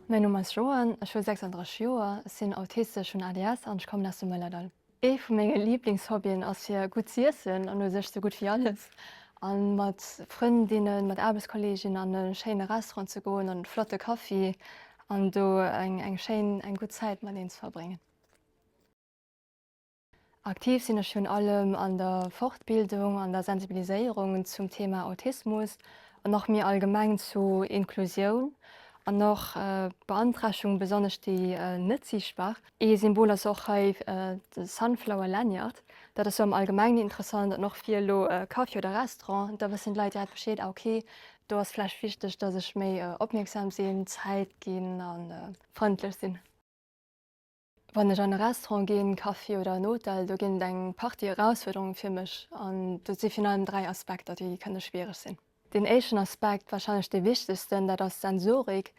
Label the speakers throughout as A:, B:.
A: Mäin Numm ass Joan, ech hu 36 Joer, ech sinn autistesch, hunn ADS an ech kommen aus dem Mëllerdall. Ee vu menge Liblingshobbyen ass fir gutt z'iessen an u sech sou gutt wéi alles a mat Frëndinnen, mat Aarbechtskolleegin an e schéine Restaurant ze goen an e flotte Kaffi an do eng eng schéin, eng gutt Zäit mateneen ze verbréngen. Aktiv sinn ech virun allem an der Fortbildung, an der Sensibiliséierung zum Thema Autismus an och méi allgemeng zu Inklusioun an och Beanträchtegung, besonnesch déi net siichtbar. Ee Symbol ass och hei de Sunflower Lanyard. Dat ass sou am Allgemengen interessant an och fir elo Café oder Restaurant, da wëssen d'Leit direkt Bescheed, ah ok, do ass vläicht wichteg, dass ech méi opmierksam sinn, Zäit ginn a frëndlech sinn. Wann ech an e Restaurant ginn, Café oder en Hotel, do ginn et eng Partie Erausfuerderunge fir mech an do si virun allem 3 Aspekter, déi kënne schwiereg sinn. Deen éischten Aspekt, warscheinlech dee wichtegsten, dat ass d'Sensorik.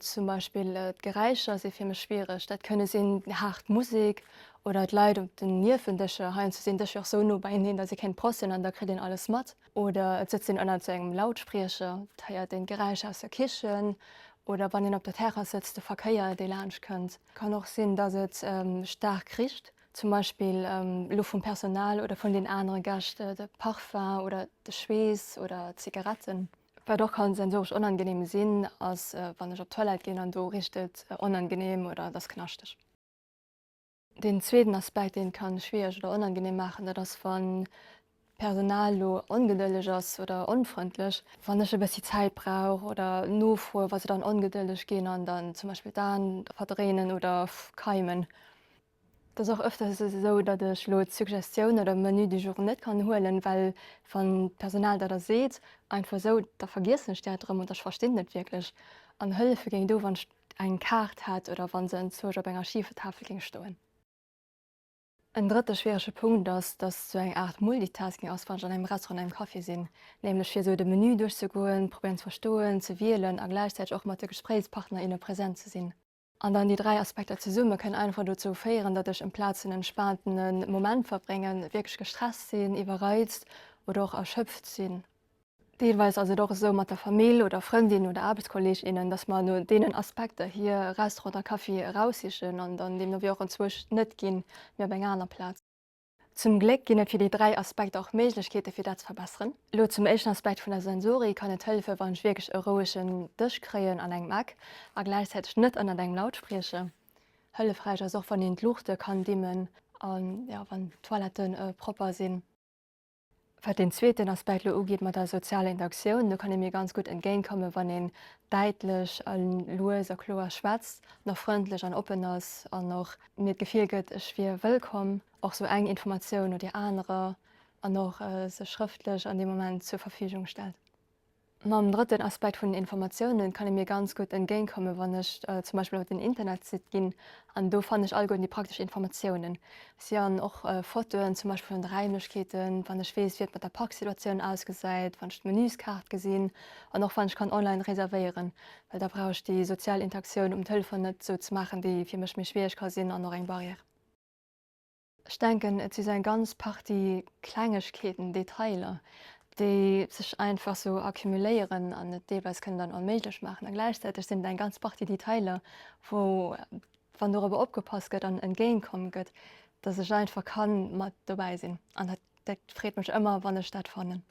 A: Zum Beispill d'Geräischer si fir mech schwiereg. Dat kënne sinn haart Musek oder d'Leit op den Niewendëscher. Heiansdo sinn d'Dëscher och sou no beieneen, datt ee kéint prossen an da kritt een alles mat. Oder et sëtzt een ënnert sou engem Lautspriecher, et héiert een d'Geräischer aus der Kichen. Oder wann een op der Terrass sëtzt, de Verkéier, dee laanscht kënnt. Kann och sinn, datt et staark richt. Zum Beispill elo vum Personal oder vun den anere Gäscht, de Parfum oder de Schweess oder Zigaretten. Wat och kann sensoresch onangenehm sinn, ass wann ech op d'Toilette ginn an do richt et onangenehm oder et ass knaschteg. Deen zweeten Aspekt, deen et kann schwiereg oder onangenehm maachen, dat ass wann d'Personal elo ongedëlleg ass oder onfrëndlech. Wann ech e bëssi Zäit brauch oder nofroe wa se dann ongedëlleg ginn an dann zum Beispill d'Aen verdréinen oder keimen. Et ass och ëfters esou, datt ech elo d'Suggestioun oder Menu du jour net kann huelen, well wann d'Personal dat da seet, einfach esou, da vergiessen ech dat erëm oder ech verstinn et net wierklech. An hëllefe géing do, wann ech eng Kaart hätt oder wa se enzwousch op enger Schiefertafel géing stoen. En drëtte schwierege Punkt ass, datt esou eng Aart Multitasking ass, wann ech an engem Restaurant, an engem Café sinn, nämlech fir esou de Menü duerchzegoen, probéieren ze verstoen, ze wielen a gläichzäiteg och mat de Gespréichspartner, inne present ze sinn. An dann déi 3 Aspekter zesumme kënnen einfach dozou féieren, datt ech emplaz en entspaantene Moment verbréngen, wierklech gestresst sinn, iwwerreizt oder och erschöpft sinn. Deelweis ass et och esou mat der Famill oder Frëndin oder Aarbechtskolleeg, innen, datt mer no deenen Aspekter hier Restaurant a Café eraussichen an dann deemno wéi och enzwousch net ginn, mee op eng aner Plaz. Zum Gléck ginn et fir déi 3 Aspekter och Méiglechkeete fir dat ze verbesseren. Elo zum éischten Aspekt vun der Sensorik kann et hëllefen, wann ech wierklech e rouegen Dësch kréien an engem Eck a gläichzäiteg net ënnert engem Lautspriecher. Hëllefräich ass och wann een d'Luuchte kann dimmen an jo wann d'Toiletten propper sinn. Wat deen zweeten Aspekt elo ugeet mat der sozialer Interaktioun, do kann ee mir ganz gutt entgéintkommen, wann een däitlech a lues a kloer schwätzt an och frëndlech an oppen ass an och mir d'Gefill gëtt, ech wier wëllkomm, och sou eng Informatioun no déi anerer an och sech schrëftlech an deem Moment zur Verfügung stellt. Mam drëtten Aspekt vun den Informatiounen kann ee mir ganz gutt entgéintkommen, wann ech zum Beispill op den Internetsite ginn an do fannen ech alleguerten déi praktesch Informatiounen. Si an och Fotoen zum Beispill vun de Räimlechkeeten, wann ech weess, wéi et mat der Parksituatioun ausgesäit, wann ech d'Menüskaart gesinn an och wann ech kann online reservéieren, well da brauch ech déi sozial Interaktioun um Telefon net esou ze maachen, déi fir mech méi schwiereg ka sinn an och eng Barrière. Ech denken, et si sou eng ganz Partie Klengegkeeten, Detailer, déi sech einfach sou accumuléieren an et deelweis kënnen dann onméiglech maachen. A gläichzäiteg sinn et eng ganz Partie Detailer, wou, wann dorobber opgepasst gëtt an entgéintkomm gëtt, dass ech einfach ka mat dobäi sinn. An dat, dat freet mech ëmmer, wann ech dat fannen.